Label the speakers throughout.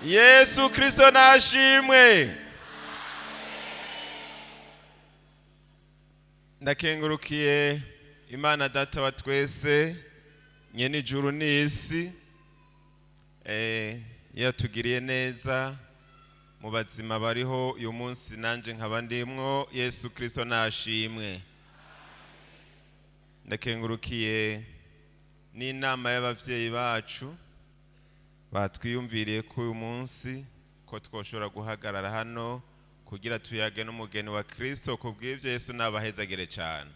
Speaker 1: Yesu Kristo nashimwe. Ndakengurukiye Imana Data wa twese, nyene ijuru n'isi, yatugiriye neza mu bazima bariho uyu munsi, nanje nkaba ndimwo. Yesu Kristo nashimwe. Ndakengurukiye n'inama y'abavyeyi bacu batwiyumviriye ko uyu munsi ko twoshobora guhagarara hano kugira tuyage n'umugeni wa Kristo. Kubw'ivyo Yesu nabahezagire cyane.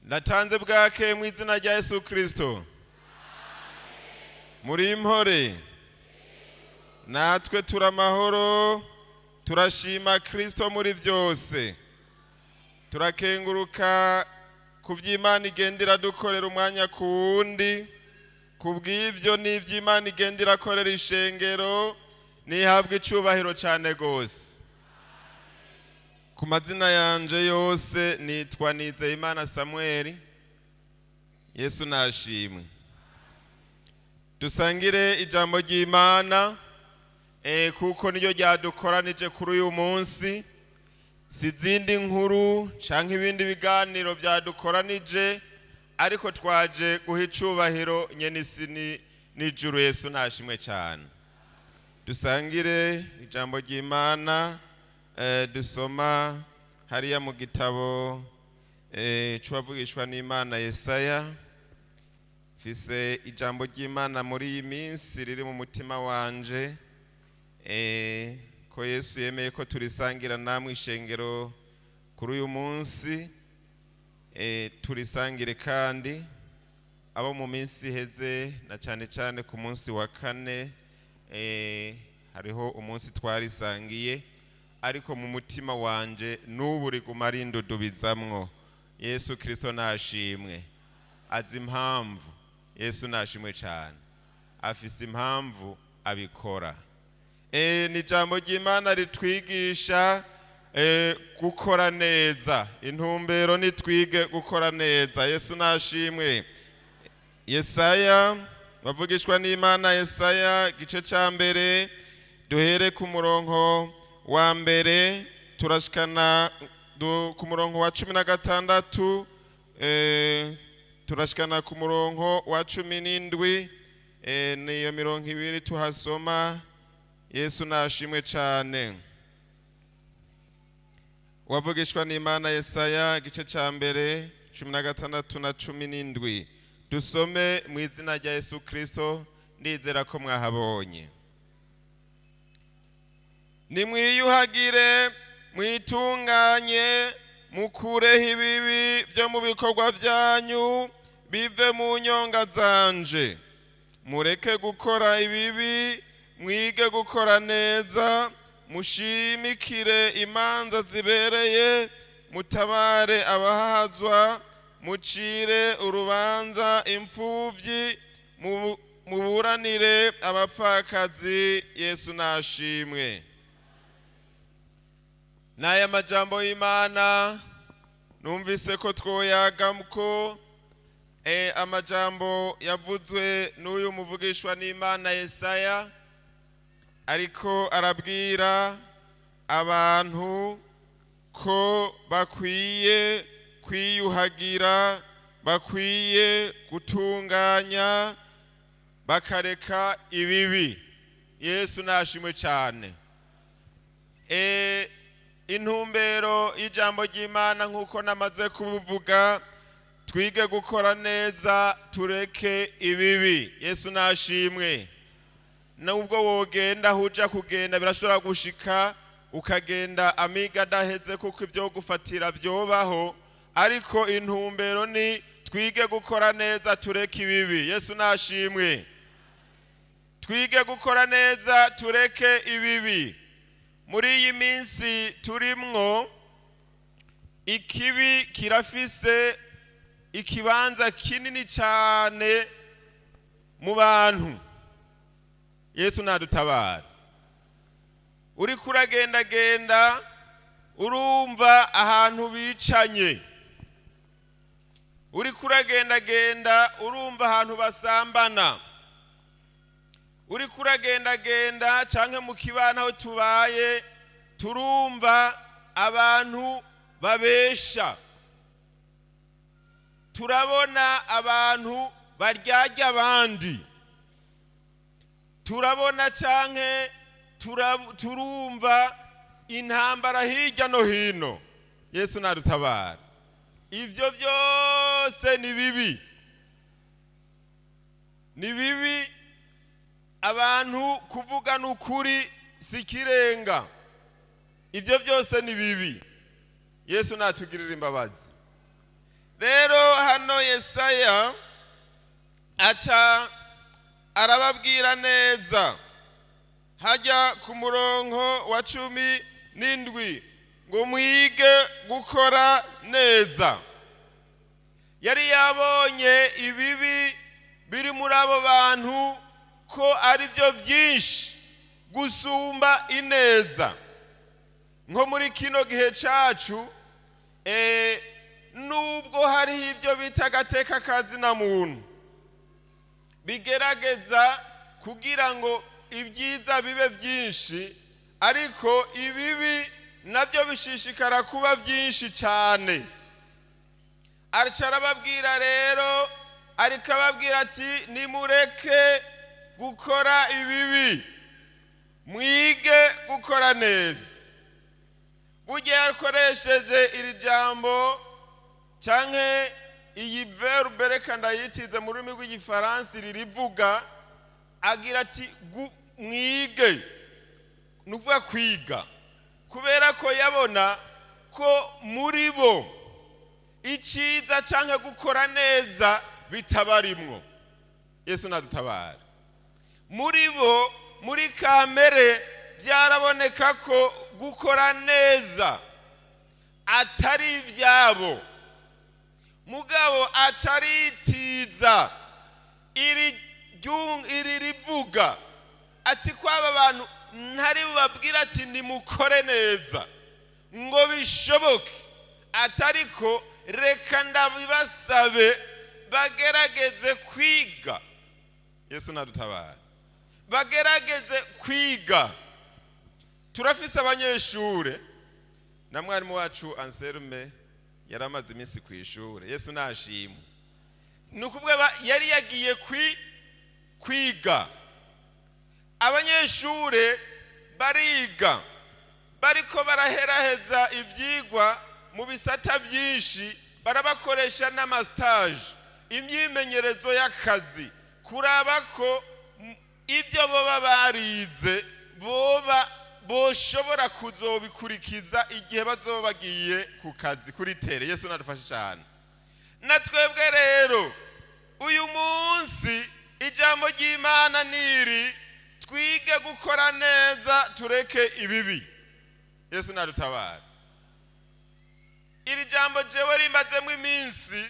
Speaker 1: Natanze bwake mu izina rya Yesu Kristo. Muri impore, natwe turamahoro, turashima Kristo muri byose. Turakenguruka ku by'Imana igenda iradukorera umwanya ku wundi. Kubw'ibyo n'iby'Imana igenda irakorera ishengero, nihabwa icubahiro cyane gose. Ku mazina yanje yose nitwa Nizeyimana Samuel. Yesu nashimwe. Dusangire ijambo ry'Imana, kuko niryo ryadukoranije kuri uyu munsi. Si izindi nkuru canke ibindi biganiro byadukoranije, ariko twaje guha icubahiro nyene isi n'ijuru. Yesu nashimwe cyane. Dusangire ijambo ry'Imana, dusoma hariya mu gitabo c'uwavugishwa n'Imana Yesaya. Mfise ijambo ry'Imana muri iyi minsi riri mu mutima wanje, ko Yesu yemeye ko turisangira namwe ishengero kuri uyu munsi, turisangire. Kandi abo mu minsi iheze, na cyane cyane ku munsi wa kane, hariho umunsi twarisangiye, ariko mu mutima wanje n'ubu riguma rindudubizamwo. Yesu Kristo nashimwe. Azi impamvu. Yesu nashimwe cyane. Afise impamvu abikora. Ni ijambo ry'Imana ritwigisha gukora neza. Intumbero nitwige gukora neza. Yesu nashimwe. Yesaya, bavugishwa n'Imana Yesaya, gice ca mbere, duhere ku murongo wa mbere turashikana ku murongo wa 16, turashikana ku murongo wa 17. Niyo 20 tuhasoma. Yesu nashimwe cyane. Wavugishwa n'Imana Yesaya, igice ca mbere, 16 na 17. Dusome mu izina rya Yesu Kristo. Ndizera ko mwahabonye. Nimwiyuhagire, mwitunganye, mukureho ibibi byo mu bikorwa byanyu, bive mu nyonga zanje. Mureke gukora ibibi, mwige gukora neza, mushimikire imanza zibereye, mutabare abahazwa, mucire urubanza imfuvyi, muburanire abapfakazi. Yesu nashimwe. N'aya majambo y'Imana numvise ko twoyaga ko amajambo yavuzwe n'uyu muvugishwa n'Imana Yesaya, ariko arabwira abantu ko bakwiye kwiyuhagira, bakwiye gutunganya, bakareka ibibi. Yesu nashimwe cyane. Intumbero y'ijambo ry'Imana, nk'uko namaze kubuvuga, twige gukora neza, tureke ibibi. Yesu nashimwe. Nubwo wogenda aho uja kugenda, birashobora gushika ukagenda amiga adaheze, kuko ibyo gufatira byobaho, ariko intumbero ni twige gukora neza, tureke ibibi. Yesu nashimwe. Twige gukora neza, tureke ibibi. Muri iyi minsi turimwo, ikibi kirafise ikibanza kinini cyane mu bantu. Yesu nadutabara. Uriko uragendagenda, urumva ahantu bicanye. Uriko uragendagenda, urumva ahantu basambana. Uriko uragendagenda canke mu kibano aho tubaye, turumva abantu babesha, turabona abantu baryarya abandi, turabona canke turumva intambara hirya no hino. Yesu nadutabara. Ivyo byose ni bibi, ni bibi. Abantu kuvuga n'ukuri si ikirenga. Ibyo byose ni bibi. Yesu natugirira imbabazi. Rero hano Yesaya aca arababwira neza hajya ku murongo wa 17 ngo mwige gukora neza. Yari yabonye ibibi biri muri abo bantu ko ari byo byinshi gusumba ineza. Nko muri kino gihe cacu, nubwo hariho ibyo bita agateka kazina muntu bigerageza kugira ngo ibyiza bibe byinshi, ariko ibibi nabyo bishishikara kuba byinshi cyane. Aca arababwira rero, ariko ababwira ati nimureke gukora ibibi, mwige gukora neza. Burya yakoresheje iri jambo canke iyi verbe, reka ndayitize mu rurimi rw'Igifaransa ririvuga, agira ati mwige, ni ukuvuga kwiga, kubera ko yabona ko muri bo iciza canke gukora neza bitabarimwo. Yesu nadutabara. Muri bo, muri kamere, byaraboneka ko gukora neza atari ibyabo. Mugabo aca aritiza iri rivuga ati ko aba bantu ntari bubabwira ati nimukore neza ngo bishoboke, atariko reka ndabibasabe bagerageze kwiga. Yesu nadutabara. Bagerageze kwiga. Turafise abanyeshure na mwarimu wacu Anselme yaramaze iminsi ku ishure. Yesu nashimwe. Ni ukuvuga yari yagiye kwiga. Abanyeshure bariga, bariko baraheraheza ibyigwa mu bisata byinshi, barabakoresha n'amastage, imyimenyerezo y'akazi, kuraba ko ibyo boba barize boba boshobora kuzobikurikiza igihe bazoba bagiye ku kazi kuri terrain. Yesu nadufashe cyane. Na twebwe rero uyu munsi ijambo ry'Imana niri: twige gukora neza, tureke ibibi. Yesu nadutabara. Iri jambo jewe rimazemo iminsi,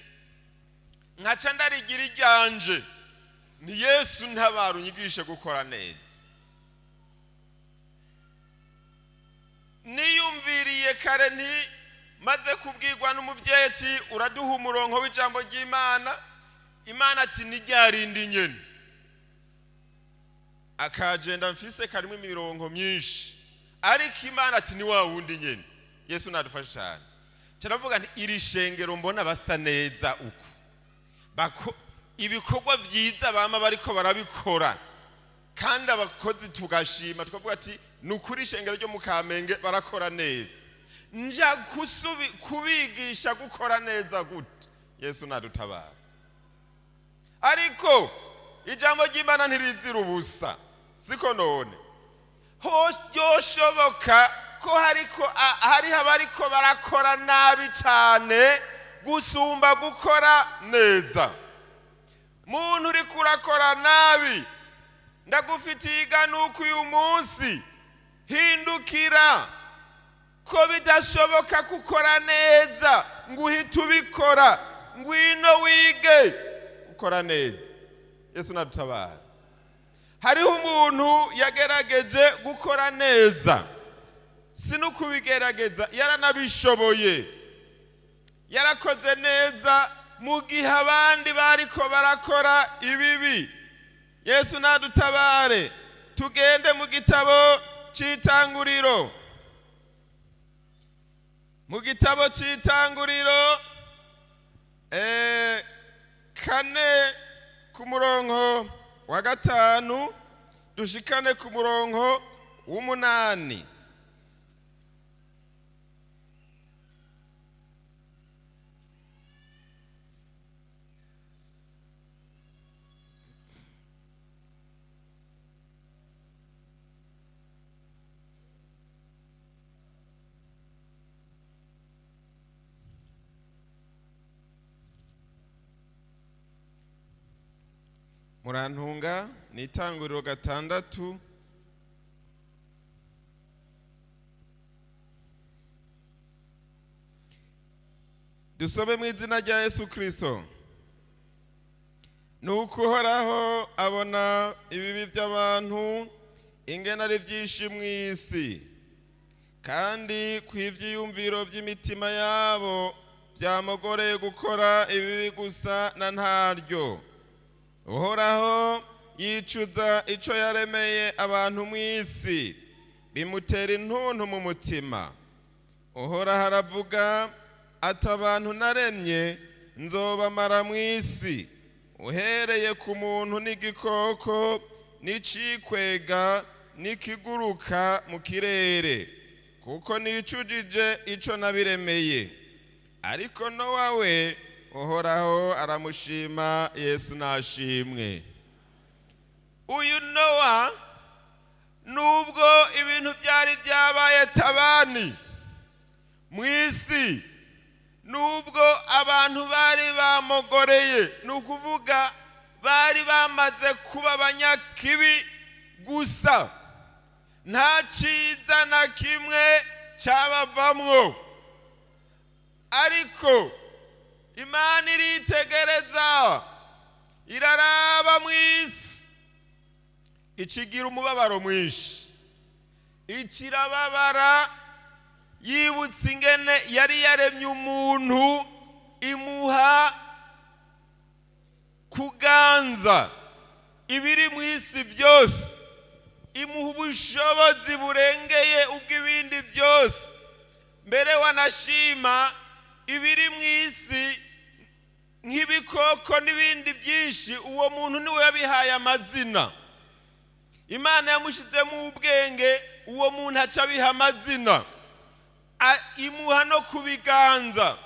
Speaker 1: nkaca ndarigira iryanje. Ni Yesu ntabara, unyigishe gukora neza. Niyumviriye kare nti maze kubwirwa n'umubyeyi ati uraduha umurongo w'ijambo ry'Imana, Imana ati ni ryarindi nyene. Akagenda mfise karimo imirongo myinshi, ariko Imana ati ni wa wundi nyene. Yesu nadufashe cyane. Caravuga nti iri shengero mbona basa neza uku, ibikorwa byiza bama bariko barabikora, kandi abakozi tugashima tukavuga ati ni ukuri ishengero ryo mu Kamenge barakora neza. Nja kubigisha gukora neza gute? Yesu nadutabara. Ariko ijambo ry'Imana ntirizira ubusa, siko none ryoshoboka ko hariho abariko barakora nabi cyane gusumba gukora neza. Muntu uriko urakora nabi, ndagufitiye iganuka uyu munsi, hindukira. Ko bidashoboka gukora neza ngo uhite ubikora, ngwino wige gukora neza. Yesu nadutabara. Hariho umuntu yagerageje gukora neza, si no kubigerageza, yaranabishoboye, yarakoze neza mu gihe abandi bariko barakora ibibi. Yesu nadutabare. Tugende mu gitabo c'itanguriro, mu gitabo c'itanguriro 4 ku murongo wa 5 dushikane ku murongo w'8. Murantunga, ni itanguriro 6. Dusome mu izina rya Yesu Kristo. Nuko Uhoraho abona ibibi by'abantu ingene ari byinshi mu isi, kandi kw'ivyiyumviro by'imitima yabo byamugoreye gukora ibibi gusa na ntaryo. Uhoraho yicuza ico yaremeye abantu mu isi, bimutera intuntu mu mutima. Uhoraho aravuga ati: abantu naremye nzobamara mu isi, uhereye ku muntu n'igikoko n'icikwega n'ikiguruka mu kirere, kuko nicujije ico nabiremeye. Ariko Nowa we Uhoraho aramushima. Yesu nashimwe. Uyu Nowa, nubwo ibintu byari byabaye tabani mu isi, nubwo abantu bari bamogoreye, ni ukuvuga bari bamaze kuba abanyakibi gusa, nta cyiza na kimwe cyabavamwo, ariko Imana iritegereza, iraraba mu isi, ikigira umubabaro mwinshi, ikirababara, yibutse ingene yari yaremye umuntu, imuha kuganza ibiri mu isi byose, imuha ubushobozi burengeye ubw'ibindi byose. Mbere wanashima ibiri mu isi nk'ibikoko n'ibindi byinshi, uwo muntu niwe yabihaye amazina. Imana yamushyizemo ubwenge, uwo muntu aca abiha amazina, imuha no kubiganza.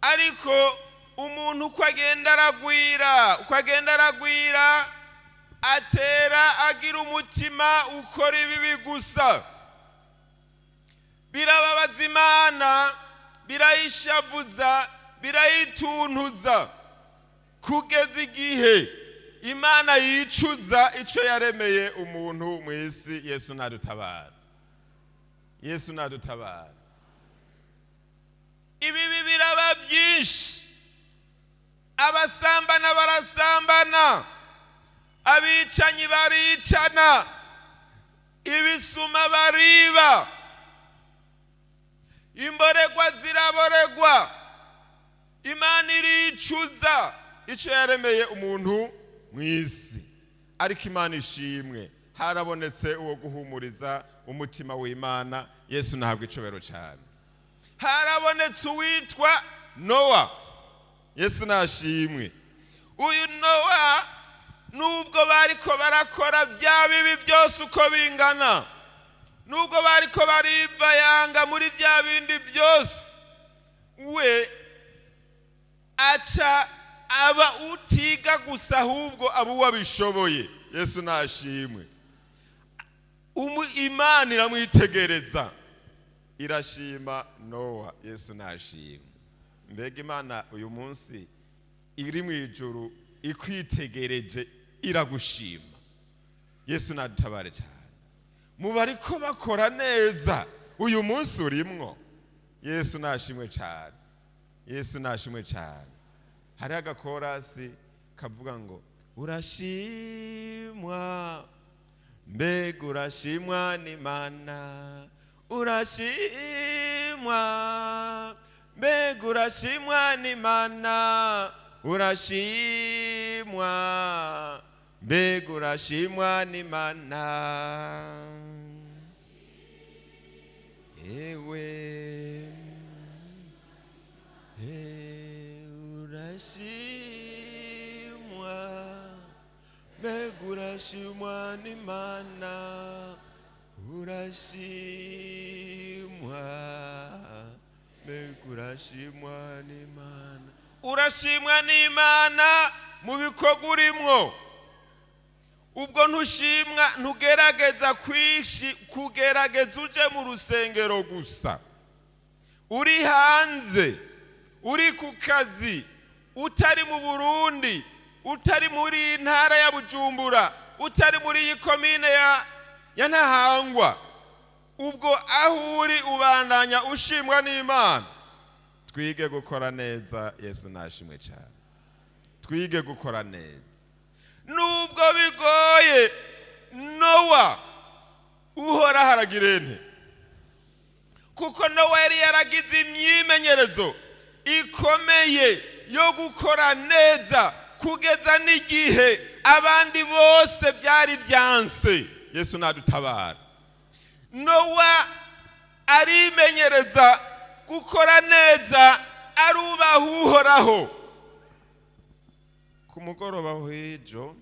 Speaker 1: Ariko umuntu uko agenda aragwira, uko agenda aragwira, atera agira umutima ukora ibibi gusa. Birababaza Imana, birayishavuza, birayituntuza, kugeza igihe Imana yicuza ico yaremeye umuntu mu isi. Yesu nadutabara, Yesu nadutabara. Ibibi biraba byinshi, abasambana barasambana, abicanyi baricana, ibisuma bariba, imboregwa ziraboregwa. Imana iricuza ico yaremeye umuntu mu isi. Ariko Imana ishimwe, harabonetse uwo guhumuriza umutima w'Imana. Yesu nahabwa icobero cyane. Harabonetse uwitwa Nowa. Yesu nashimwe. Uyu Nowa, nubwo bariko barakora bya bibi byose uko bingana, nubwo bariko barivayanga muri bya bindi byose, we aca aba utiga gusa, ahubwo aba uwabishoboye. Yesu nashimwe. Imana iramwitegereza, irashima Nowa. Yesu nashimwe. Mbega Imana uyu munsi iri mu ijuru ikwitegereje iragushima. Yesu nadutabare cyane. Mu bariko bakora neza uyu munsi urimwo. Yesu nashimwe cyane. Yesu nashimwe cyane. Hari agakorasi kavuga ngo urashimwa, mbega urashimwa n'Imana, urashimwa, mbega urashimwa n'Imana, urashimwa, Mbega urashimwa n'Imana. Ewe urashimwa, mbega urashimwa n'Imana, urashimwa, mbega urashimwa n'Imana. Urashimwa n'Imana mu bikorwa urimwo. Ubwo ntushimwa, ntugerageza kwishi kugerageza uje mu rusengero gusa, uri hanze, uri ku kazi, utari mu Burundi, utari muri ntara ya Bujumbura, utari muri iyi komine ya Ntahangwa, ubwo aho uri ubandanya ushimwa n'Imana. Twige gukora neza. Yesu nashimwe cyane. Twige gukora neza nubwo bigoye. Nowa Uhoraho aragira ente, kuko Nowa yari yaragize imyimenyerezo ikomeye yo gukora neza kugeza n'igihe abandi bose byari byanse. Yesu nadutabara. Nowa arimenyereza gukora neza, arubaha Uhoraho. Ku mugoroba w'ejo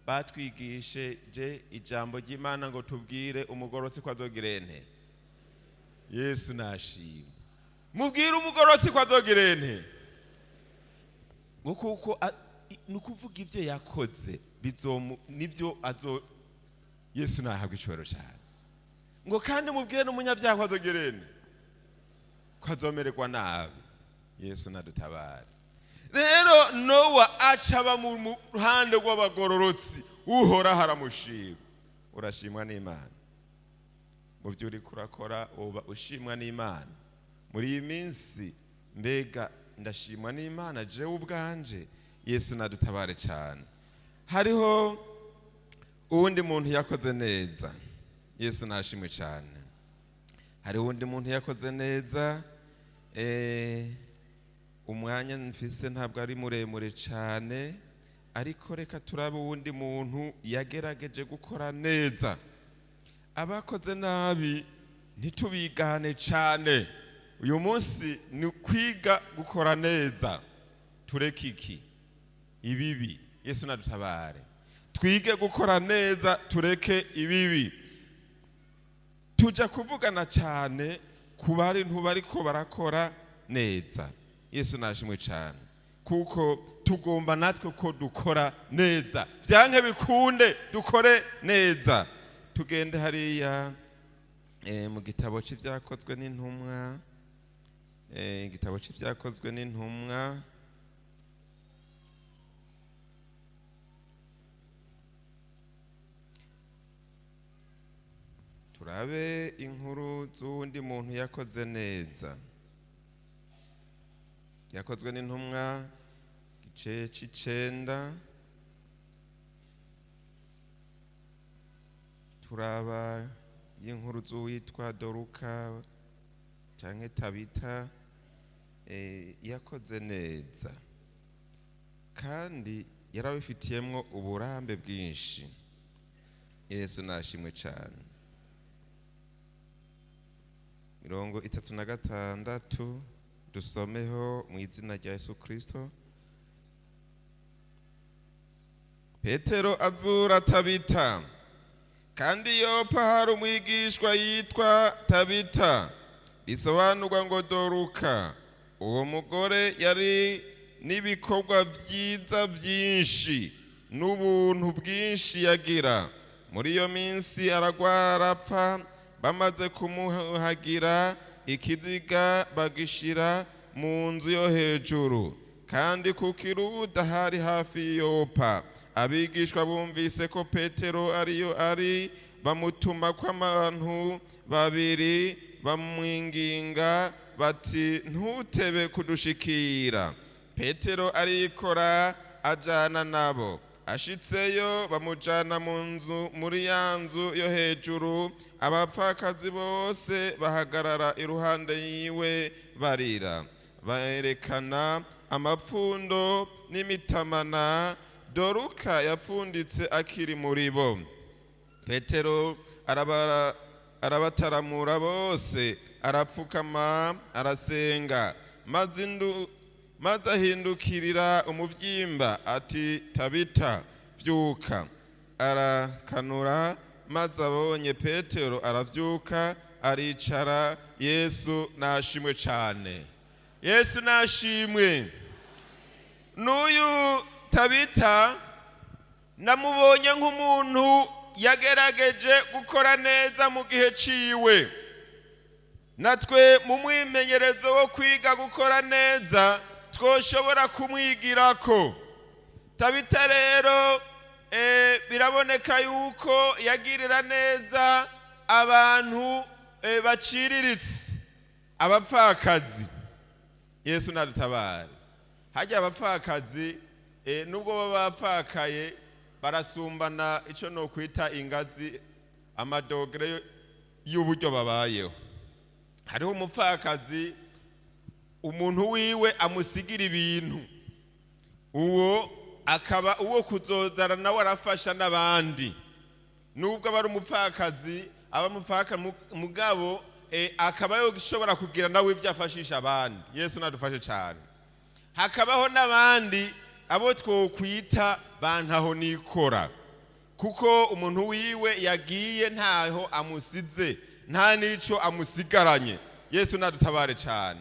Speaker 1: batwigishije ijambo ry'Imana ngo tubwire umugororotsi ko azogira ente. Yesu nashimwe. Mubwire umugororotsi ko azogira ente, ngo kuko ni ukuvuga ibyo yakoze bizomu nibyo azo. Yesu nahabwa icyubahiro cyane. Ngo kandi mubwire n'umunyabyaha ko azogira ente, ko azomererwa nabi. Yesu nadutabare. Rero Nowa aca aba mu ruhande rw'abagororotsi, Uhoraho aramushima. Urashimwa n'Imana mu byo uriko urakora? Uba ushimwa n'Imana muri iyi minsi? Mbega ndashimwa n'Imana jewe ubwanje? Yesu nadutabare cyane. Hariho uwundi muntu yakoze neza. Yesu nashimwe cyane. Hariho uwundi muntu yakoze neza. Umwanya mfise ntabwo ari muremure cyane, ariko reka turabe uwundi muntu yagerageje gukora neza. Abakoze nabi ntitubigane cyane. Uyu munsi ni kwiga gukora neza, tureke iki ibibi. Yesu nadutabare. Twige gukora neza, tureke ibibi. Tujya kuvugana cyane ku bari ntubariko barakora neza. Yesu nashimwe cyane, kuko tugomba natwe ko dukora neza, byanke bikunde dukore neza. Tugende hariya mu gitabo cy'Ibyakozwe n'Intumwa, igitabo cy'Ibyakozwe n'Intumwa, turabe inkuru z'uwundi muntu yakoze neza. Yakozwe n'Intumwa, igice c'icenda, turaba y'inkuru z'uwitwa Doruka canke Tabita. Yakoze neza kandi yarabifitiyemwo uburambe bwinshi. Yesu nashimwe cyane. 36, dusomeho mu izina rya Yesu Kristo. Petero azura Tabita. Kandi Yopa hari umwigishwa yitwa Tabita, risobanurwa ngo Doruka. Uwo mugore yari n'ibikorwa byiza byinshi n'ubuntu bwinshi yagira. Muri iyo minsi aragwara, arapfa. Bamaze kumuhagira, ikiziga bagishira mu nzu yo hejuru. Kandi ku Kiruda hari hafi y'Yopa. Abigishwa bumvise ko Petero ariyo ari, bamutuma ko abantu babiri, bamwinginga bati: "Ntutebe kudushikira." Petero arikora, ajana nabo. Ashitseyo, bamujana mu nzu, muri ya nzu yo hejuru. Abapfakazi bose bahagarara iruhande yiwe barira, berekana amapfundo n'imitamana. Doruka yapfunditse akiri muri bo. Petero arabataramura bose, arapfukama, arasenga, maze ahindukirira umuvyimba ati: "Tabita, vyuka." Arakanura, maze abonye Petero aravyuka, aricara. Yesu nashimwe cane, Yesu nashimwe. N'uyu Tabita namubonye nk'umuntu yagerageje gukora neza mu gihe ciwe. Natwe mu mwimenyerezo wo kwiga gukora neza twoshobora kumwigirako. Tabita rero biraboneka yuko yagirira neza abantu baciriritse, abapfakazi. Yesu nadutabare. Hajya abapfakazi, nubwo baba bapfakaye, barasumbana icyo nokwita ingazi, amadogere y'uburyo babayeho. Hariho umupfakazi umuntu wiwe amusigira ibintu, uwo akaba uwo kuzozana nawe arafasha n'abandi. Nubwo aba ari umupfakazi, aba umupfaka mugabo akaba yoshobora kugira nawe ibyo afashisha abandi. Yesu nadufashe cyane. Hakabaho n'abandi abo twokwita bantaho nikora, kuko umuntu wiwe yagiye ntaho amusize, nta n'ico amusigaranye. Yesu nadutabare cyane.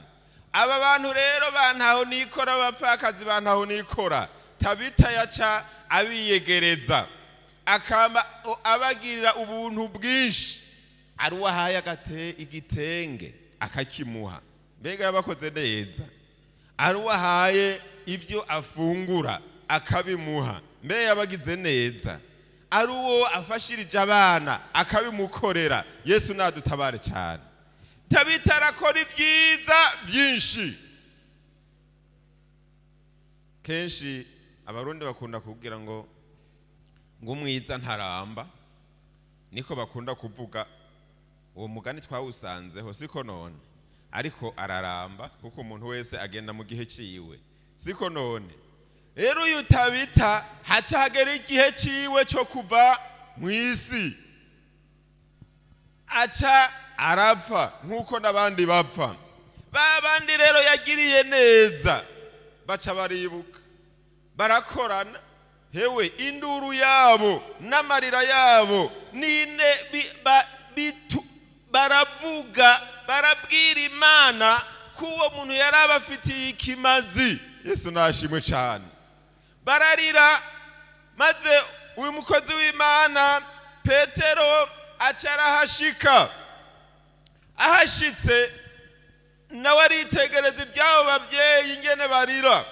Speaker 1: Aba bantu rero bantaho nikora, abapfakazi bantaho nikora, Tabita yaca abiyegereza, akaba abagirira ubuntu bwinshi. Ari uwahaye agate igitenge akakimuha, mbega yabakoze neza. Ari uwahaye ibyo afungura akabimuha, mbe yabagize neza. Ari uwo afashirije abana akabimukorera. Yesu nadutabare cyane. Tabita arakora ibyiza byinshi. Kenshi Abarundi bakunda kubwira ngo umwiza ntaramba, niko bakunda kuvuga. Uwo mugani twawusanzeho, siko none? Ariko araramba, kuko umuntu wese agenda mu gihe ciwe, siko none? Rero uyu Tabita haca hagera igihe ciwe cyo kuva mu isi, aca arapfa nk'uko n'abandi bapfa. Ba bandi rero yagiriye neza baca baribuka, barakorana. Hewe, induru yabo n'amarira yabo nine baravuga, barabwira Imana ko uwo muntu yari abafitiye ikimazi. Yesu nashimwe cyane. Bararira, maze uyu mukozi w'Imana Petero aca arahashika. Ahashitse nawe aritegereza iby'abo babyeyi ingene barira,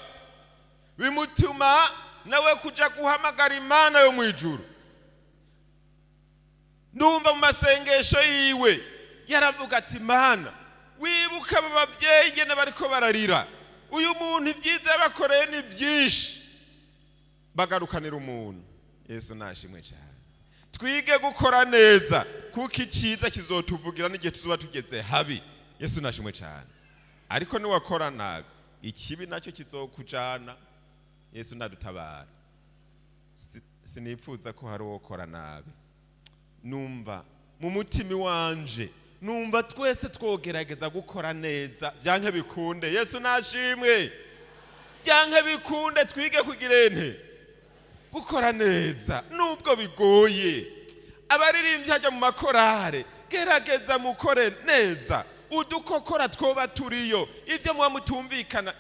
Speaker 1: bimutuma nawe kuja guhamagara Imana yo mu ijuru. Ndumva mu masengesho yiwe yaravuga ati: "Mana, wibuka aba babyeyi ingene bariko bararira. Uyu muntu ibyiza yabakoreye ni byinshi." Bagarukanira umuntu. Yesu nashimwe cyane. Twige gukora neza, kuko icyiza kizotuvugira n'igihe tuzoba tugeze habi. Yesu nashimwe cyane. Ariko niwakora nabi, ikibi nacyo kizokujana. Yesu nadutabara. Sinipfuza ko hari uwokora nabi. Numva mu mutima wanje, numva twese twogerageza gukora neza, byanke bikunde. Yesu nashimwe. Byanke bikunde, twige kugira ente? Gukora neza nubwo bigoye. Abaririmbyi hajya mu makorale, gerageza mukore neza. Udukokora twoba turiyo, ibyo muba mutumvikana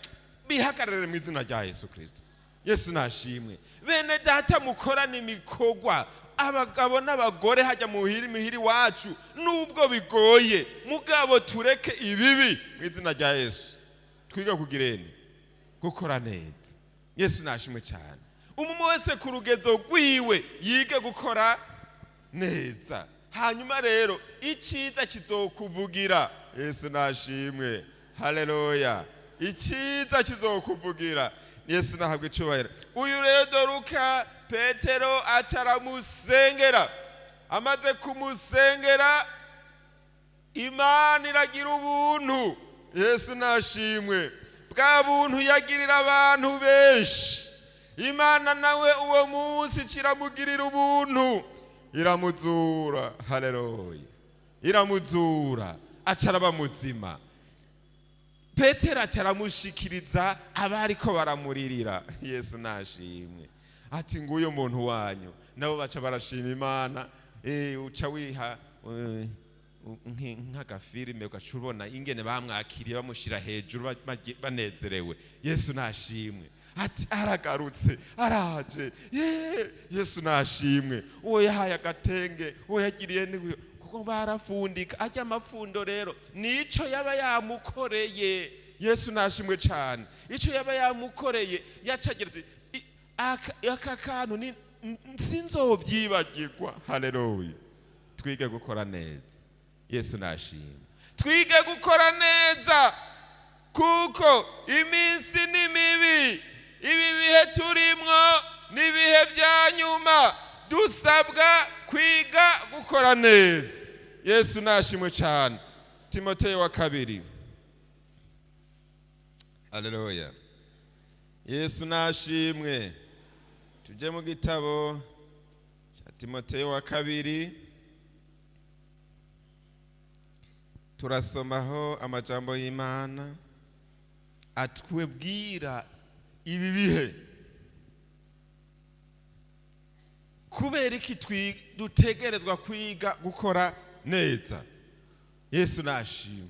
Speaker 1: bihagarare mu izina rya Yesu Kirisito. Yesu nashimwe. Bene data mukorana imikorwa, abagabo n'abagore hajya muhiri muhiri wacu, nubwo bigoye, mugabo tureke ibibi mu izina rya Yesu. Twiga kugira ene? Gukora neza. Yesu nashimwe cyane. Umuntu wese ku rugezo rwiwe yige gukora neza, hanyuma rero icyiza kizokuvugira. Yesu nashimwe, haleluya. Icyiza kizokuvugira. Yesu nahabwa icyubahiro. Uyu rero Doruka, Petero aca aramusengera. Amaze kumusengera, Imana iragira ubuntu. Yesu nashimwe. Bwa buntu yagirira abantu benshi. Imana nawe uwo munsi kiramugirira ubuntu, iramuzura. Haleluya! Iramuzura, acaraba muzima. Petero acaramushikiriza abariko baramuririra. Yesu nashimwe. Ati: "Nguyo muntu wanyu." Nabo baca barashima Imana. Uca wiha nk'agafilime, ugaca ubona ingene bamwakiriye, bamushyira hejuru, banezerewe. Yesu nashimwe. Ati: "Aragarutse, araje." Ye, Yesu nashimwe. Uwo yahaye agatenge, uwo yagiriye niwe, kuko barafundika ajya amapfundo. Rero nico yaba yamukoreye. Yesu nashimwe cyane. Icyo yaba yamukoreye, yacagira ati: "Aka kantu ni sinzobyibagirwa." Haleluya! Twige gukora neza. Yesu nashimwe. Twige gukora neza kuko iminsi ni mibi. Ibi bihe turimwo ni ibihe bya nyuma, dusabwa kwiga gukora neza. Yesu nashimwe cyane. Timoteyo wa kabiri. Haleluya! Yesu nashimwe. Tujye mu gitabo cya Timoteyo wa kabiri, turasomaho amajambo y'Imana atwebwira ibi bihe. Kubera iki dutegerezwa kwiga gukora neza? Yesu nashimwe.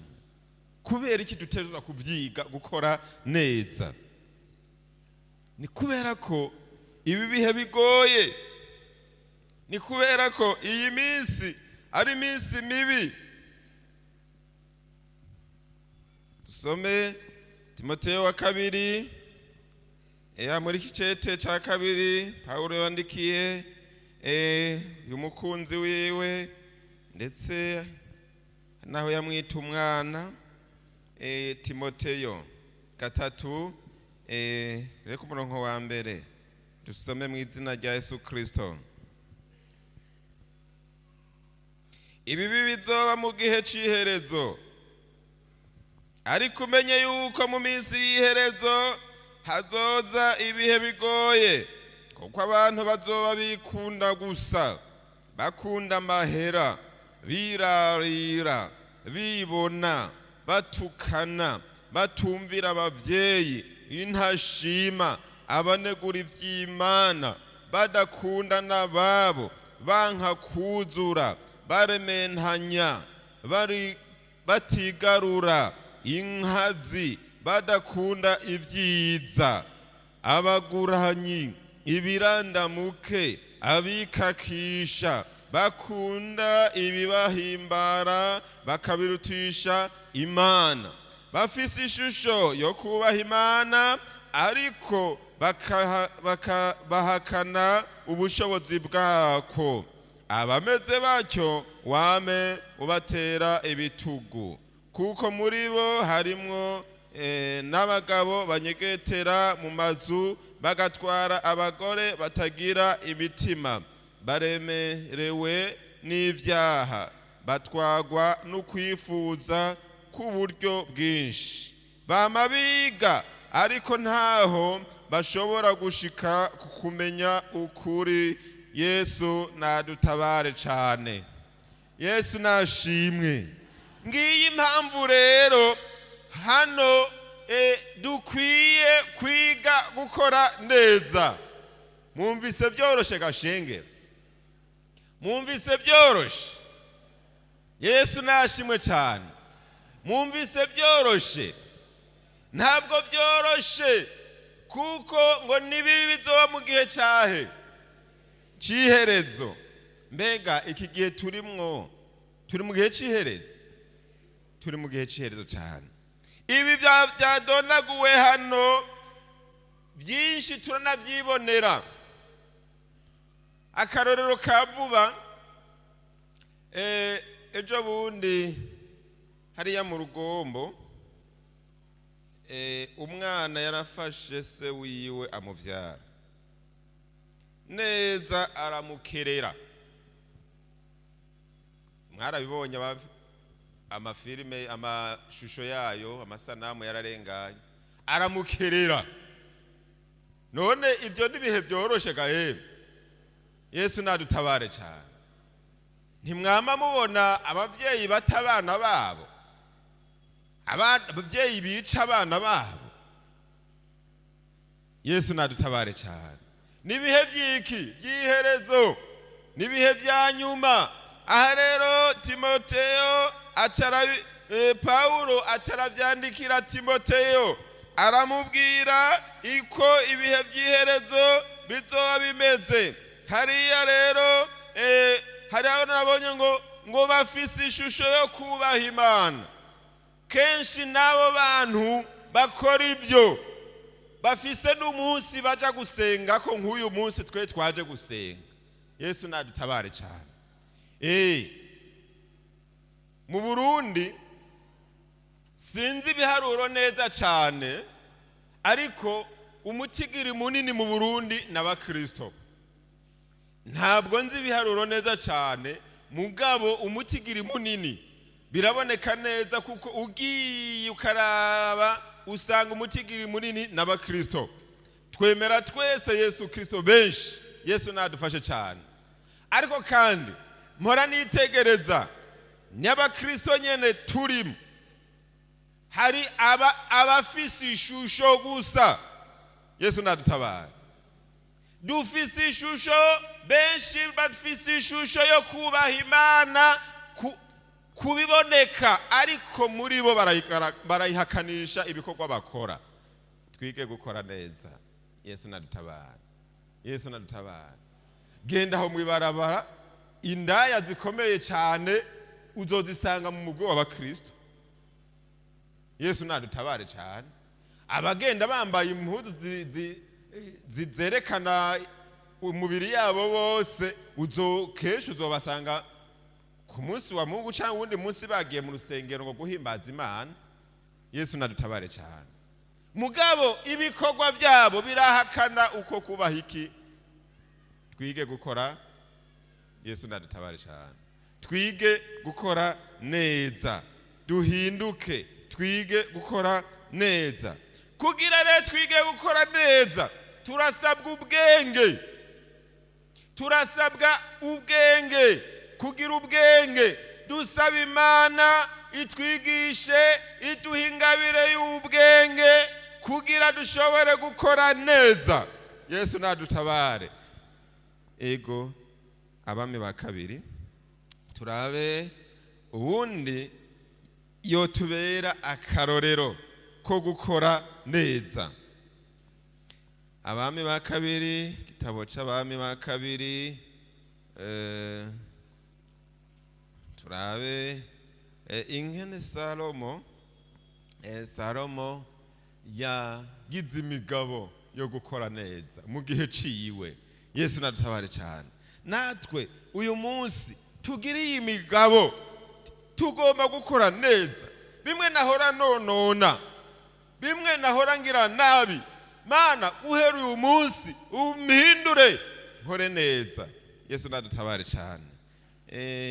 Speaker 1: Kubera iki dutegerezwa kubyiga gukora neza? Ni kubera ko ibi bihe bigoye, ni kubera ko iyi minsi ari iminsi mibi. Dusome Timoteyo wa kabiri. Eya, muri iki cete cya kabiri Pawulo yandikiye uyu mukunzi wiwe, ndetse naho yamwita umwana, Timoteyo 3, reka umurongo wa mbere dusome mu izina rya Yesu Kristo. Ibibi bizoba mu gihe c'iherezo. Ariko umenye yuko mu minsi y'iherezo hazoza ibihe bigoye, kuko abantu bazoba bikunda gusa, bakunda amahera, birarira, bibona, batukana, batumvira abavyeyi, intashima, abanegura ivy'Imana, badakunda n'ababo, banka kuzura, barementanya, bari batigarura, inkazi, badakunda ibyiza, abaguranyi, ibirandamuke, abikakisha, bakunda ibibahimbara bakabirutisha Imana, bafise ishusho yo kubaha Imana ariko bahakana ubushobozi bwako. Abameze batyo wame ubatera ibitugu, kuko muri bo harimwo n'abagabo banyegetera mu mazu, bagatwara abagore batagira imitima, baremerewe n'ibyaha, batwagwa no kwifuza k'uburyo bwinshi. Bama biga ariko ntaho bashobora gushika ku kumenya ukuri. Yesu nadutabare cyane. Yesu nashimwe. Ngiyi impamvu rero hano dukwiye kwiga gukora neza. Mwumvise byoroshe gashenge? Mwumvise byoroshe? Yesu nashimwe cyane. Mwumvise byoroshe? Ntabwo byoroshe, kuko ngo nibibi bizoba mu gihe cyahe c'iherezo. Mbega iki gihe turimwo, turi mu gihe c'iherezo? Turi mu gihe c'iherezo cyane. Ibi byadonaguwe hano byinshi turanabyibonera. Akarorero ka vuba, ejo bundi hariya mu Rugombo, umwana yarafashe se wiwe amubyara neza, aramukerera. Mwarabibonye amafilime, amashusho yayo, amasanamu yararenganye. Aramukerera. None ibyo n'ibihe byoroshe gahera. Yesu nadutabare cyane. Ntimwama mubona ababyeyi bata abana babo, ababyeyi bica abana babo? Yesu nadutabare cyane. N'ibihe by'iki? By'iherezo, n'ibihe bya nyuma. Aha rero Timoteyo acara, Pawulo acaravyandikira Timoteyo, aramubwira iko ibihe by'iherezo bizoba bimeze. Hariya rero hari aho nabonye ngo bafise ishusho yo kubaha Imana. Kenshi n'abo bantu bakora ibyo bafise n'umunsi baja gusenga, ko nk'uyu munsi twe twaje gusenga. Yesu nadutabare cyane. Mu Burundi sinzi ibiharuro neza cyane, ariko umutigiri munini mu Burundi n'abakristo. Ntabwo nzi ibiharuro neza cyane, mugabo umutigiri munini biraboneka neza, kuko ugiye ukaraba usanga umutigiri munini n'abakristo. Twemera twese Yesu Kristo benshi. Yesu nadufashe cyane. Ariko kandi mpora nitegereza n'abakristo nyene turimo, hari abafise ishusho gusa. Yesu nadutabara. Dufise ishusho, benshi bafise ishusho yo kubaha Imana kubiboneka, ariko muri bo barayihakanisha ibikorwa bakora. Twige gukora neza. Yesu nadutabara. Yesu nadutabara. Genda aho mwibarabara, indaya zikomeye cyane uzozisanga mu mugwi w'abakristo. Yesu nadutabare cyane. Abagenda bambaye impuzu zerekana umubiri yabo bose, kenshi uzobasanga ku munsi wa Mungu cyangwa uwundi munsi bagiye mu rusengero ngo guhimbaza Imana. Yesu nadutabare cyane. Mugabo ibikorwa byabo birahakana uko kubaha iki. Twige gukora. Yesu nadutabare cyane. Twige gukora neza, duhinduke, twige gukora neza. Kugira rero twige gukora neza, turasabwa ubwenge, turasabwa ubwenge. Kugira ubwenge, dusaba Imana itwigishe, iduhe ingabire y'ubwenge kugira dushobore gukora neza. Yesu nadutabare. Ego, Abami ba Kabiri, turabe ubundi yotubera akarorero ko gukora neza. Abami ba Kabiri, igitabo c'Abami ba Kabiri, turabe ingene Salomo yagize imigabo yo gukora neza mu gihe ciwe. Yesu nadutabare cyane. Natwe uyu munsi tugiriye imigabo, tugomba gukora neza. Bimwe nahora nonona, bimwe nahora ngira nabi, Mana guhera uyu munsi umpindure nkore neza. Yesu nadutabare cyane.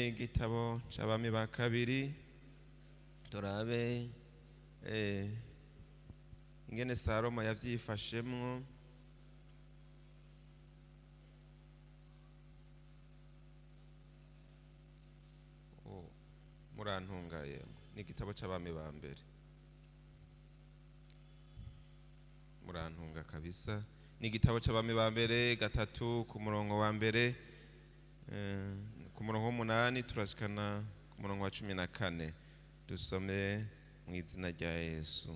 Speaker 1: Igitabo c'Abami ba Kabiri, turabe ingene Salomo yavyifashemwo. Oh, murantungaye, ni igitabo c'Abami ba Mbere, murantunga kabisa. Ni igitabo c'Abami ba Mbere 3 ku murongo wa 1, ku murongo w'8 turashikana ku murongo wa 14. Dusome mu izina rya Yesu.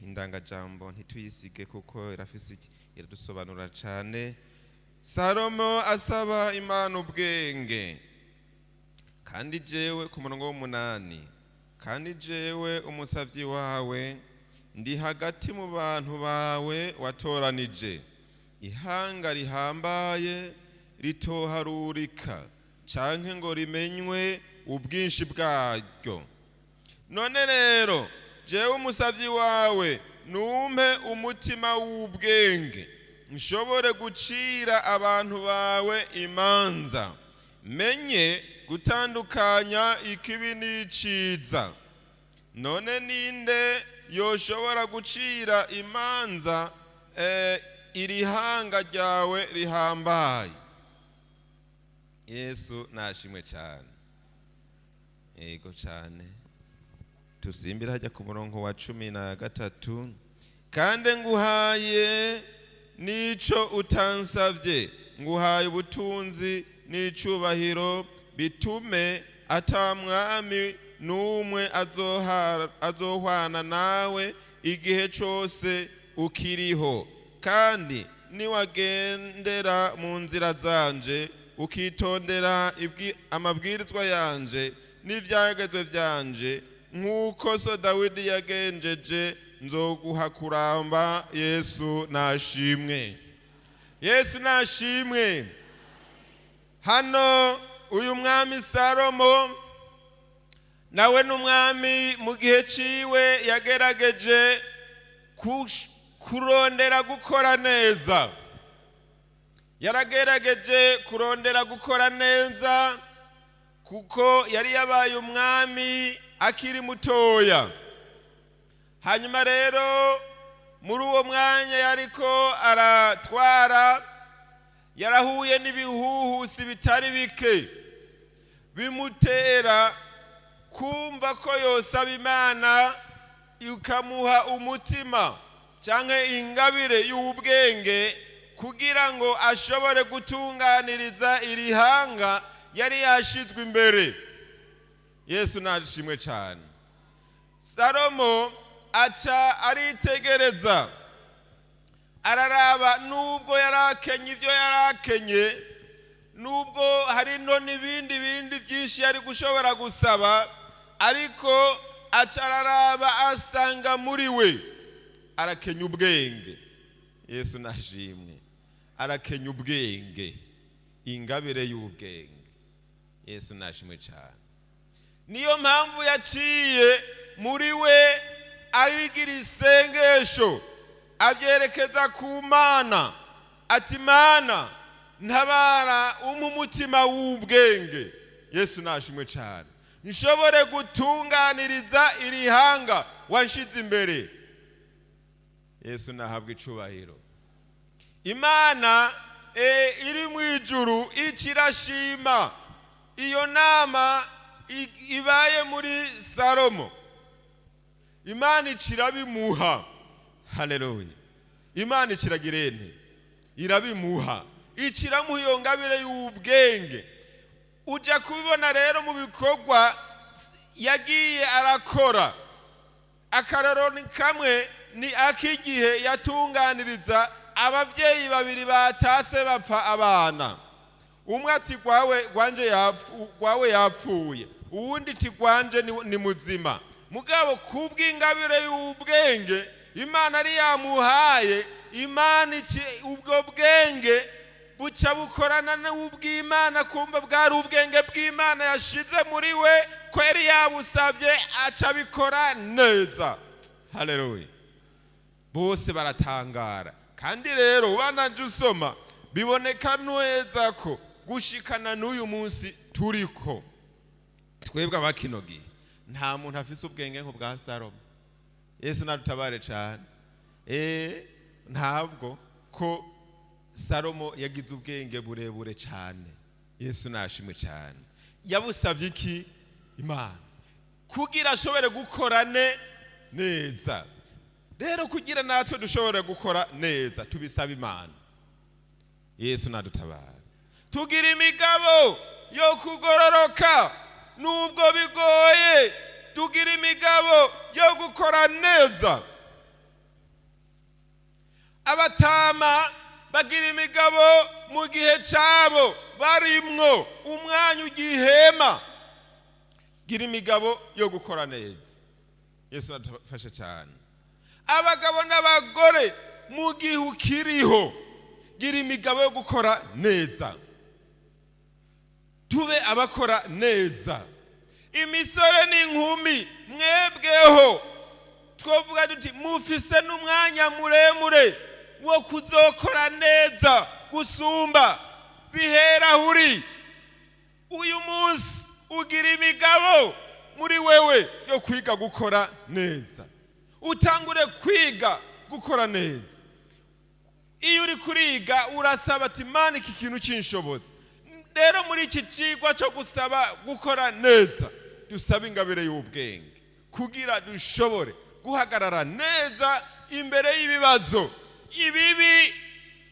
Speaker 1: Indangajambo ntituyisige kuko irafise iradusobanura cyane. Salomo asaba Imana ubwenge. Kandi jewe, ku murongo w'8, kandi jewe umusavyi wawe ndi hagati mu bantu bawe watoranije, ihanga rihambaye ritoharurika canke ngo rimenywe ubwinshi bwaryo. None rero jewe umusavyi wawe, numpe umutima w'ubwenge, nshobore gucira abantu bawe imanza, menye gutandukanya ikibi n'iciza. None ninde yoshobora gucira imanza Iri hanga ryawe rihambaye. Yesu nashimwe cyane, yego cyane. Tusimbira hajya ku murongo wa 13. Kandi nguhaye n'ico utansavye, nguhaye ubutunzi n'icubahiro, bitume ata mwami n'umwe azohwana nawe igihe cose ukiriho. Kandi niwagendera mu nzira zanje, ukitondera amabwirizwa yanje n'ivyagezwe vyanje, nk'uko so Dawidi yagenjeje, nzoguha kuramba. Yesu nashimwe, Yesu nashimwe. Hano uyu mwami Salomo nawe n'umwami mu gihe ciwe yagerageje kurondera gukora neza. Yaragerageje kurondera gukora neza kuko yari yabaye umwami akiri mutoya. Hanyuma rero muri uwo mwanya yariko aratwara, yarahuye n'ibihuhusi bitari bike bimutera kumva ko yosaba Imana ikamuha umutima cyangwa ingabire y'ubwenge, kugira ngo ashobore gutunganiriza iri hanga yari yashizwe imbere. Yesu nashimwe cyane. Salomo aca aritegereza, araraba, nubwo yarakenye ibyo yarakenye, nubwo hari no n'ibindi bindi byinshi yari gushobora gusaba, ariko aca araraba asanga muri we arakenya ubwenge. Yesu nashimwe. Arakenya ubwenge, ingabire y'ubwenge. Yesu nashimwe cyane. Niyo mpamvu yaciye muri we abigira isengesho, abyerekeza ku Mana, ati: "Mana, ntabara, umpe umutima w'ubwenge." Yesu nashimwe cyane. Nshobore gutunganiriza iri hanga wanshize imbere. Yesu nahabwa icubahiro. Imana iri mu ijuru ikirashima iyo nama ibaye muri Salomo. Imana ikirabimuha. Haleluya! Imana ikiragira ente? Irabimuha, ikiramuha iyo ngabire y'ubwenge. Ujya kubibona rero mu bikorwa yagiye arakora. Akarorero ni kamwe, ni ak'igihe yatunganiriza ababyeyi babiri batase bapfa abana. Umwe ati: "Gwawe gwanje gwawe yapfuye," uwundi ati: "Gwanje ni muzima." Mugabo kubw'ingabire y'ubwenge Imana ari yamuhaye, Imana iki ubwo bwenge buca bukorana n'ubw'Imana, kumva bwari ubwenge bw'Imana yashize muri we, ko yari yabusabye, aca abikora neza. Haleluya! Bose baratangara. Kandi rero ubandanje usoma, biboneka neza ko gushikana n'uyu munsi turiko twebwe abakino gihe, nta muntu afise ubwenge nk'ubwa Salomo. Yesu nadutabare cyane. Ntabwo ko Salomo yagize ubwenge burebure cyane. Yesu nashimwe cyane. Yabusabye iki? Imana, kugira ashobore gukora neza. Rero kugira natwe dushobore gukora neza, tubisaba Imana. Yesu nadutabara. Tugira imigabo yo kugororoka nubwo bigoye, tugira imigabo yo gukora neza. Abatama bagira imigabo mu gihe cyabo barimwo umwanya ugihema. Gira imigabo yo gukora neza. Yesu adufashe cyane. Abagabo n'abagore, mu gihe ukiriho, gira imigabo yo gukora neza. Tube abakora neza. Imisore n'inkumi, mwebweho twavuga duti mufise n'umwanya muremure wo kuzokora neza gusumba. Bihera uri uyu munsi, ugira imigabo muri wewe yo kwiga gukora neza, utangure kwiga gukora neza. Iyo uri kuriga urasaba ati: "Mana, iki kintu kinshobotse." Rero muri iki cigwa cyo gusaba gukora neza, dusaba ingabire y'ubwenge kugira dushobore guhagarara neza imbere y'ibibazo. Ibibi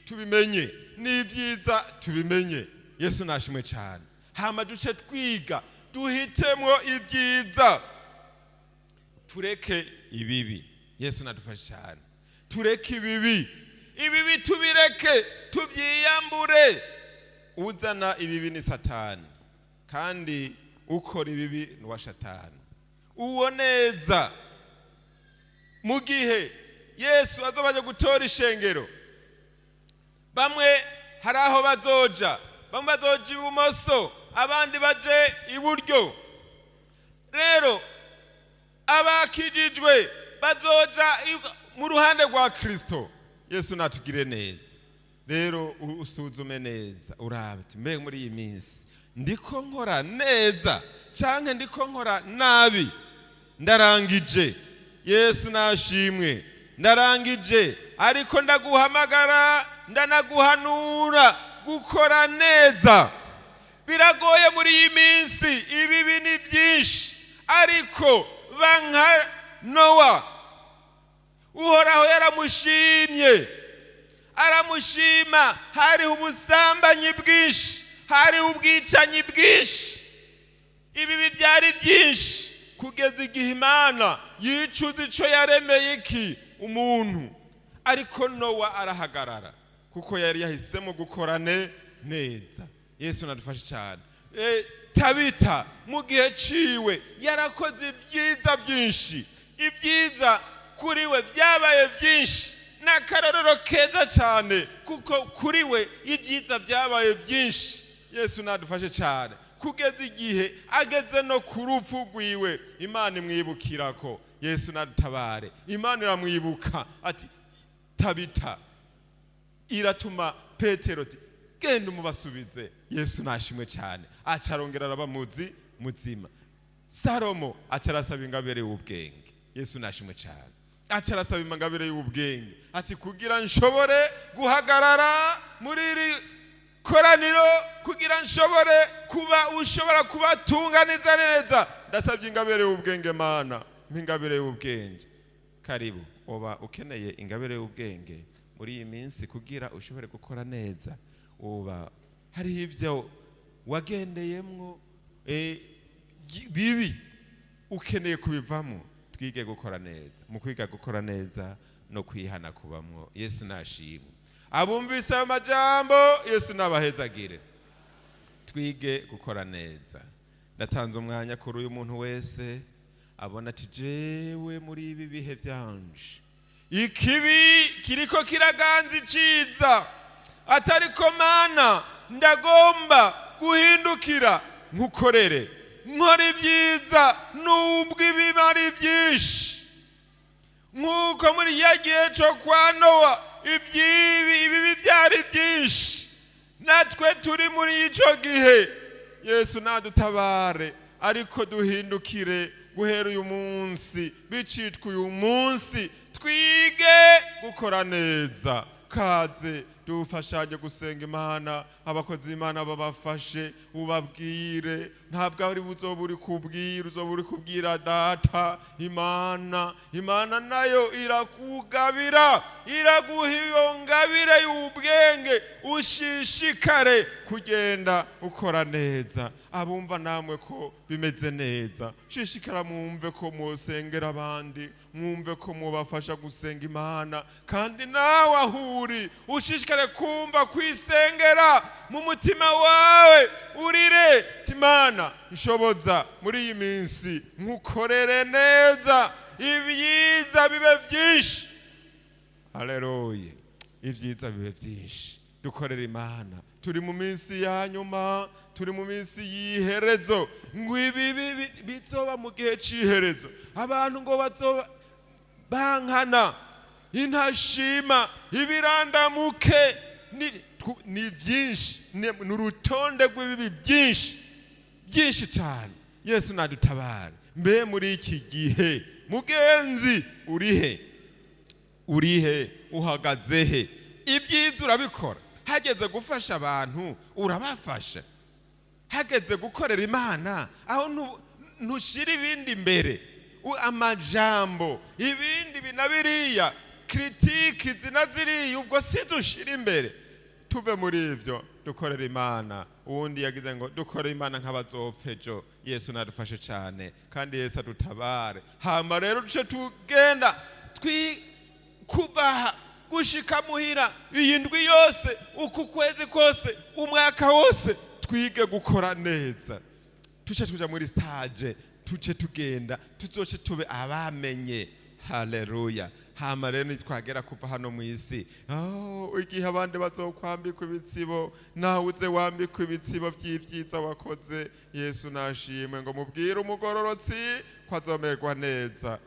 Speaker 1: tubimenye n'ibyiza tubimenye. Yesu nashimwe cyane. Hama duce twiga, duhitemwo ibyiza, tureke ibibi. Yesu nadufashe cyane. Tureke ibibi, ibibi tubireke, tubyiyambure. Uzana ibibi ni Satani, kandi ukora ibibi ni uwa Shatani. Uwo neza, mu gihe Yesu azoba aje gutora ishengero, bamwe hari aho bazoja, bamwe bazoja ibumoso, abandi baje iburyo. Rero abakijijwe bazoja mu ruhande rwa Kristo. Yesu natugire neza. Rero usuzume neza, urabe uti: "Mbe muri iyi minsi ndiko nkora neza canke ndiko nkora nabi?" Ndarangije. Yesu nashimwe. Ndarangije, ariko ndaguhamagara, ndanaguhanura gukora neza. Biragoye muri iyi minsi, ibibi ni byinshi, ariko ba nka Nowa. Uhoraho yaramushimye, aramushima. Hariho ubusambanyi bwinshi, hariho ubwicanyi bwinshi, ibibi byari byinshi, kugeza igihe Imana yicuza ico yaremeye iki umuntu. Ariko Nowa arahagarara kuko yari yahisemo gukorane neza. Yesu nadufashe cyane. Tabita mu gihe ciwe yarakoze ibyiza byinshi, ibyiza kuri we byabaye byinshi. Ni akarorero keza cyane kuko kuri we ibyiza byabaye byinshi. Yesu nadufashe cyane. Kugeza igihe ageze no ku rupfu rwiwe, Imana imwibukirako. Yesu nadutabare. Imana iramwibuka ati: "Tabita." Iratuma Petero ati: "Genda umubasubize." Yesu nashimwe cyane. Aca arongera araba muzi muzima. Salomo aca arasaba ingabire y'ubwenge. Yesu nashimwe cyane. Aca arasaba ingabire y'ubwenge ati: "Kugira nshobore guhagarara muri iri koraniro, kugira nshobore kuba ushobora kubatunganiza neza, ndasabye ingabire y'ubwenge. Mana, mpa ingabire y'ubwenge." Karibu. Uba ukeneye ingabire y'ubwenge muri iyi minsi kugira ushobore gukora neza. Uba hariho ibyo wagendeyemwo bibi, ukeneye kubivamo. Twige gukora neza. Mu kwiga gukora neza no kwihana kubamwo. Yesu nashimwe. Abumvise ayo majambo, Yesu nabahezagire. Twige gukora neza. Ndatanze umwanya kuri uyu muntu wese abona ati: "Jewe muri ibi bihe byanje ikibi kiriko kiraganza iciza, atariko Mana, ndagomba guhindukira nkukorere, nkora ibyiza nubwo ibiba ari byinshi, nk'uko muri ya gihe cyo kwa Nowa ibyibi ibibi byari byinshi, natwe turi muri icyo gihe." Yesu nadutabare. Ariko duhindukire guhera uyu munsi, bicitwa uyu munsi, twige gukora neza. Kaze dufashanye gusenga Imana. Abakozi b'Imana babafashe. Ubabwire, ntabwo ari buzoba uri kubwira, uzoba uri kubwira Data Imana. Imana nayo irakugabira, iraguha iyo ngabire y'ubwenge, ushishikare kugenda ukora neza. Abumva namwe ko bimeze neza, shishikara mwumve ko mwosengera abandi, mwumve ko mubafasha gusenga Imana. Kandi nawe aho uri, ushishikare kumva kwisengera mu mutima wawe, urire: "Imana, nshoboza muri iyi minsi nkukorere neza, ibyiza bibe byinshi." Haleluya! Ibyiza bibe byinshi, dukorere Imana. Turi mu minsi ya nyuma, turi mu minsi y'iherezo. Ngo ibi bizoba mu gihe cy'iherezo, abantu ngo bazoba bankana, intashima, ibirandamuke ni byinshi, ni urutonde rw'ibibi byinshi byinshi cyane. Yesu nadutabare. Mbe muri iki gihe, mugenzi, urihe? Urihe? Uhagaze he? Ibyiza urabikora, hageze gufasha abantu urabafasha, hageze gukorera Imana aho ntushira ibindi imbere. Amajambo, ibindi binabiriya, critiques zina ziriya, ubwo si dushira imbere. Tuve muri ivyo, dukorera Imana. Uwundi yagize ngo dukorere Imana nk'abazopfa ejo. Yesu nadufashe cyane, kandi Yesu adutabare. Hama rero duce tugenda twi kuva gushika muhira, iyi ndwi yose, uku kwezi kose, umwaka wose, twige gukora neza. Tuce tuja muri stage, tuce tugenda, tuzoce tube abamenye. Haleluya! Hama rero nitwagera kuva hano mu isi, oh, igihe abandi bazokwambikwa ibitsibo, nawe uze wambikwa ibitsibo by'ibyiza wakoze. Yesu nashimwe. Ngo mubwire umugororotsi ko azomerwa neza.